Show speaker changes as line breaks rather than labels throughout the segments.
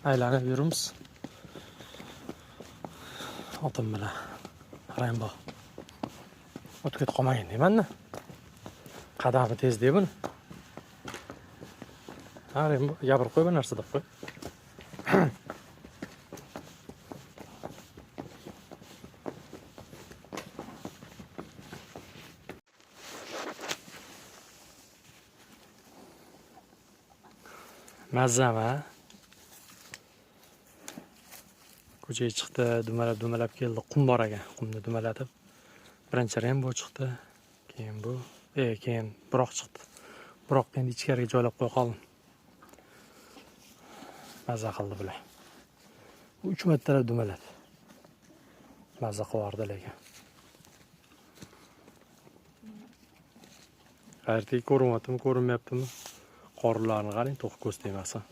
Aylanib yuribmiz. Otim bilan. Rembo. O'tib ketib qolmagin deyman-da. Qadami tez dey buni. Ha, Rembo, gapirib qo'y bir narsa deb qo'y. Mazzami? Ko'chaga chiqdi, dumalab-dumalab keldi. Qum bor ekan, qumni dumalatib. Birinchi Rembo chiqdi, keyin bu, keyin biroq chiqdi. Biroq endi ichkariga joylab qo'ya qoldim. Mazza qildi bular. Bu 3 martalab dumaladi. Mazza qilardi lekin. Ertaga ko'rinyaptimi, ko'rinmayaptimi? Qorlarni qarang, to'q ko'z tegmasin.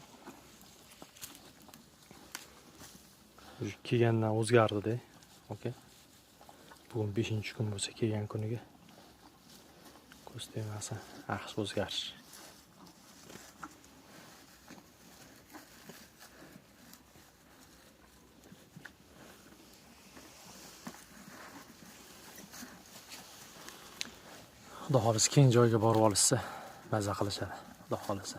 Kelgandan o'zgardi-da. Okey. Bugun 5-kun bo'lsa kelgan kuniga ko'z tegmasin, yaxshi o'zgarish. Xudo xohlasa keng joyga borib olishsa, mazza qilishadi. Xudo xohlasa.